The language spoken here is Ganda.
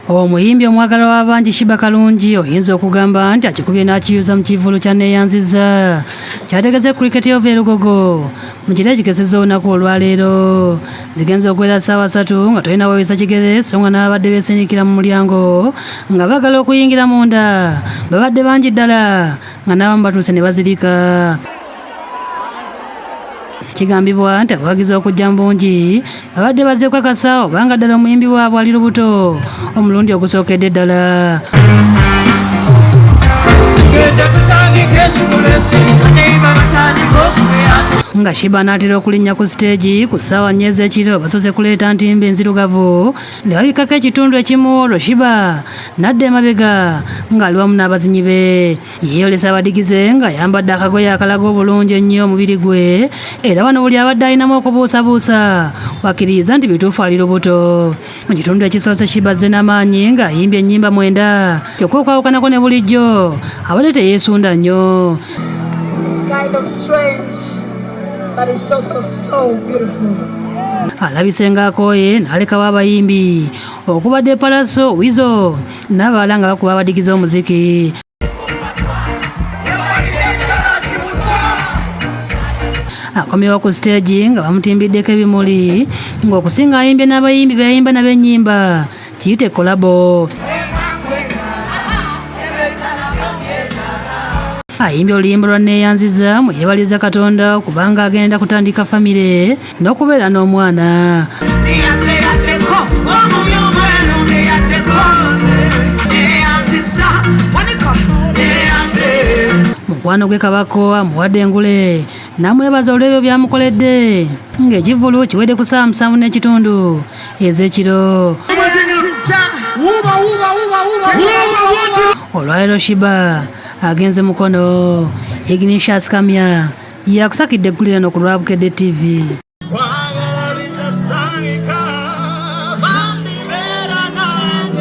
Omuyimbi omwagalwa w'abangi Sheebah Kalungi oyinza okugamba nti akikubye n'akiyuza mu kivvulu kya Neeyanzizza kyategese Cricket Oval e Lugogo mu kiro ekikesezza olunaku olwaleero. Zigenze okuwera ssaawa ssatu nga tolina weewisa kigere so nga n'ababadde beesindikira mu mulyango nga baagala okuyingira munda babadde bangi ddala nga n'abamu batuuse ne bazirika. Kigambibwa nti abawagizi okujja mu bungi babadde bazze kukakasa obanga ddala omuyimbi waabwe ali lubuto omulundi ogusookedde ddala. Nga Sheebah anaatera okulinnya ku siteegi ku ssaawa nnya ez'ekiro basoose kuleeta ntimbe enzirugavu ne babikkako ekitundu ekimu olwo Sheebah n'adda emabega ng'ali wamu n'abazinyi be. Yeeyolesa abadigize ng'ayambadde akagoye akalaga obulungi ennyo omubiri gwe era wano buli abadde alinamu okubuusabuusa wakkiririza nti bituufu ali lubuto. Mu kitundu ekisoose Sheebah azze n'amaanyi ng'ayimbye ennyimba mwenda kyokka okwawukanako ne bulijjo abadde teyeesunda nnyo. It's kind of strange, but it's so, so, so beautiful. Alabise ng'akooye n'alekawo abayimbi okubadde Pallaso, Weasel n'abalala nga bakuba abadigize omuziki. Akomyewo ku siteegi nga bamutimbiddeko ebimuli ng'okusinga ayimbye n'abayimbi be yayimba nabo ennyimba kiyite kolabo. Ayimbye oluyimba lwa Neeyanziza mwe yeebaliza Katonda kubanga agenda kutandika famire n'okubeera n'omwana. Mukwano gwe Kabako amuwadde engule n'amwebaza olw'ebyo by'amukoledde ng'ekivvulu kiwedde ku ssaawa musanvu n'ekitundu ez'ekiro. Olwaleero Sheebah agenze Mukono. Ignatius Kamya yakusakidde eggulire eno ku lwa Bukedde TV.